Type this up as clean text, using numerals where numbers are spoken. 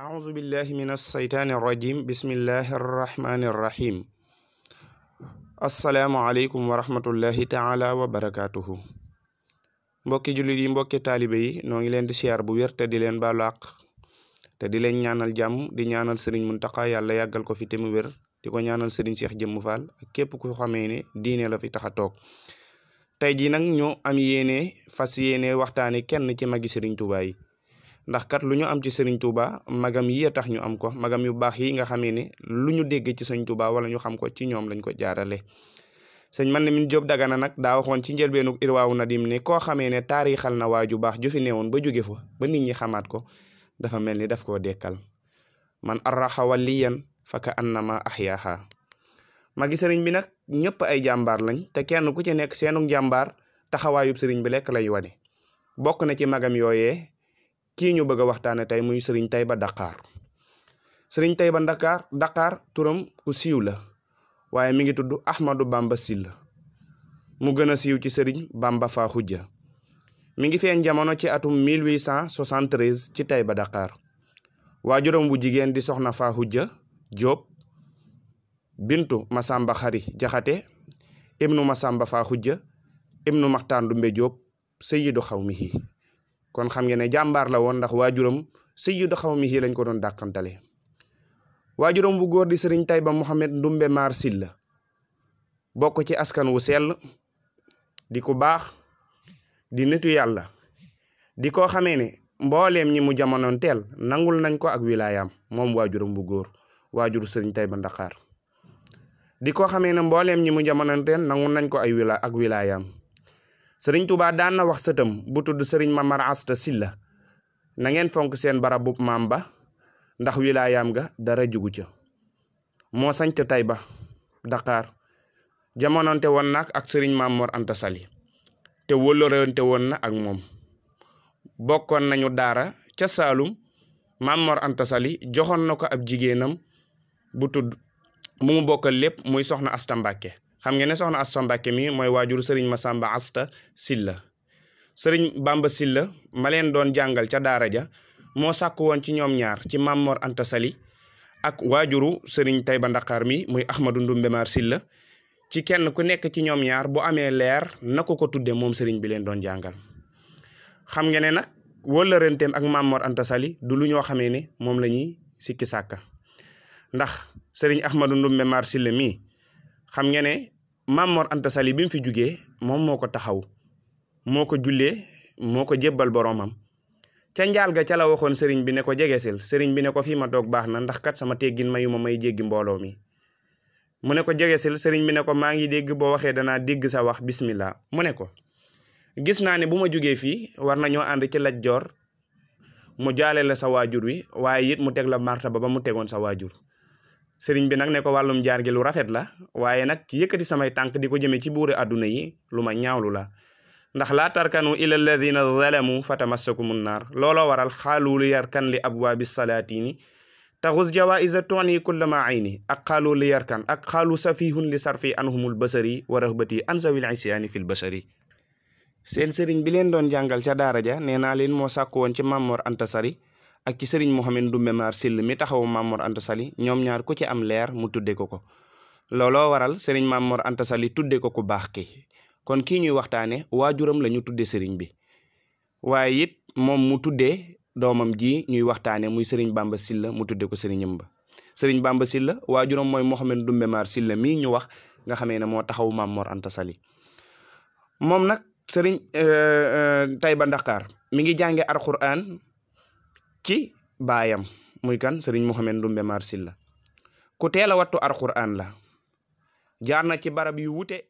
أعوذ بالله من الشيطان الرجيم بسم الله الرحمن الرحيم السلام عليكم ورحمة الله تعالى وبركاته mbokki jullit yi mbokki taalibe yi noo ngi leen di siyaar bu wér te di leen baalu àq te di leen ñaanal jàmm di ñaanal Serigne Mountakha yàlla yàggal ko fi te mu wér di ko ñaanal Serigne Cheikh Jëmm Fall ak képp ku xamee ne diine la fi tax a toog tey jii nag ñu am yéene fas yéene waxtaane kenn ci magi Serigne Touba yi ndax kat lu ñu am ci Serigne Touba magam yi tax ñu am ko magam yu baax yi nga xamee ne lu ñu dégg ci Serigne Touba wala ñu xam ko ci ñoom lañ ko jaarale sëñ man min Jóob Dagana nag daa waxoon ci njëlbeenu Irwaawu Nadim ne koo xamee ne taarixal na waaju baax ju fi newoon ba jóge fa ba nit ñi xamaat ko dafa mel ni daf koo dekkal man arraxa waliyan faka annama axyaaha magi sëriñ bi nag ñëpp ay jàmbaar lañ te kenn ku ci nekk seenu jàmbaar taxawaayub sëriñ bi lekk lay wane bokk na ci magam yooyee kii ñu bëgg a waxtaane tey muy sëriñ Tayba Dakar sëriñ Tayba Dakar turam ku siiw la waaye mi ngi tudd Ahmadou Bamba Sylla mu gën a siiw ci sëriñ Bamba Faa Xujja mi ngi feeñ jamono ci atum 1873 ci Tayba Dakar waajuram bu jigéen di soxna Faa Xujja Jóob bintu Masamba Xari Jaxate ibnu Masamba Faa Xujja ibnu Maxtaan Dumbe Jóob sayyidu xawmihi kon xam ngeen ne jàmbaar la woon ndax waajuram sayyidu xawmihi lañ ko doon dàqantale waajuram bu góor di sëriñ Tayba Mohamed Ndumbe Maar Sylla bokk ci askan wu sell di ku baax di nitu yàlla di koo xamee ne mbooleem ñi mu jamonoon teel nangul nañ ko ak wilaayam moom waajuram bu góor waajuru sëriñ Tayba Dakar di koo xamee ne mbooleem ñi mu jamonoon teel nangul nañ ko ak wilaayam sëriñ Touba daan na wax sëtam bu tudd sëriñ Mamar Asta Sylla na ngeen fonk seen barabub maam ba ndax wilaayam ga dara jugu ca moo sañc Tayba Dakar jamononte woon nag ak sëriñ Mamor Anta Sali te wóllorante woon na ak moom bokkoon nañu daara ca Saalum Mamor Anta Sali joxoon na ko ab jigéenam bu tudd mu bokkal lépp muy soxna Asta Mbàkke xam ngeen ne soxna Asta Mbàkke mi mooy waajur sëriñ Masamba Asta Sylla sëriñ Bamba Sylla ma leen doon jàngal ca daara ja moo sàkk woon ci ñoom ñaar ci Mamor Anta Sali ak waajuru sëriñ Tayba Dakar mi muy Ahmadou Ndumbe Maar Sylla ci kenn ku nekk ci ñoom ñaar bu amee leer na ko tudde moom sëriñ bi leen doon jàngal xam ngeen ne nag wëllëranteem ak Mamor Anta Sali du lu ñoo xamee ne moom la ñuy sikki sàkka ndax sëriñ Ahmadou Ndumbe Maar Sylla mi xam ngeen ne Mamor Anta Sali bi mu fi jugee moom moo ko taxaw moo ko jullee moo ko jébbal boroomam ca njaal ga ca la waxoon sëriñ bi ne ko jegesil sëriñ bi ne ko fii ma toog baax na ndax kat sama teggin mayuma may jéggi mbooloo mi mu ne ko jegesil sëriñ bi ne ko maa ngi dégg boo waxee danaa dégg sa wax bismillah mu ne ko gis naa ne bu ma jógee fii war nañoo ànd ci Lat Joor mu jaale la sa waajur wi waaye it mu teg la martaba ba mu tegoon sa waajur sëriñ bi nag ne ko wàllum jaar gi lu rafet la waaye nag yëkkati samay tànk di ko jëme ci buuri àdduna yi lu ma ñaawlu la ndax laa tarkanu ila alladina zalamu fatamassakumun naar looloo waral xaalu li yarkan li abwaabi salaatini taxus jawaisa toni kulla ma ayni ak xaalu li yarkan ak xaalu safihun li sarfi anhumul basari wa rahbati an zawil isyaani fil basari seen sëriñ bi leen doon jàngal ca daara ja nee naa leen moo sàkk woon ci Mamor Anta Sali ak ci sëriñ Mohamed Ndumbe Maar Sylla mi taxawu Mamor Anta Sali ñoom ñaar ku ci am leer mu tudde ko looloo waral sëriñ Mamor Anta Sali tudde ko ku baax ki kon kii ñuy waxtaane waajuram la ñu tudde sëriñ bi waaye it moom mu tuddee doomam ji ñuy waxtaane muy sëriñ Bamba Sylla mu tudde ko sëriñam ba sëriñ Bamba Sylla waajuram mooy Mohamed Ndumbe Maar Sylla mii ñu wax nga xamee ne moo taxaw Mamor Anta Sali moom nag sëriñ Tayba Dakar mi ngi jànge alxuraan ci baayam muy kan sëriñ Mohamed Ndumbe Maar Sylla ku teel a wattu alxuraan la jaar na ci barab yu wute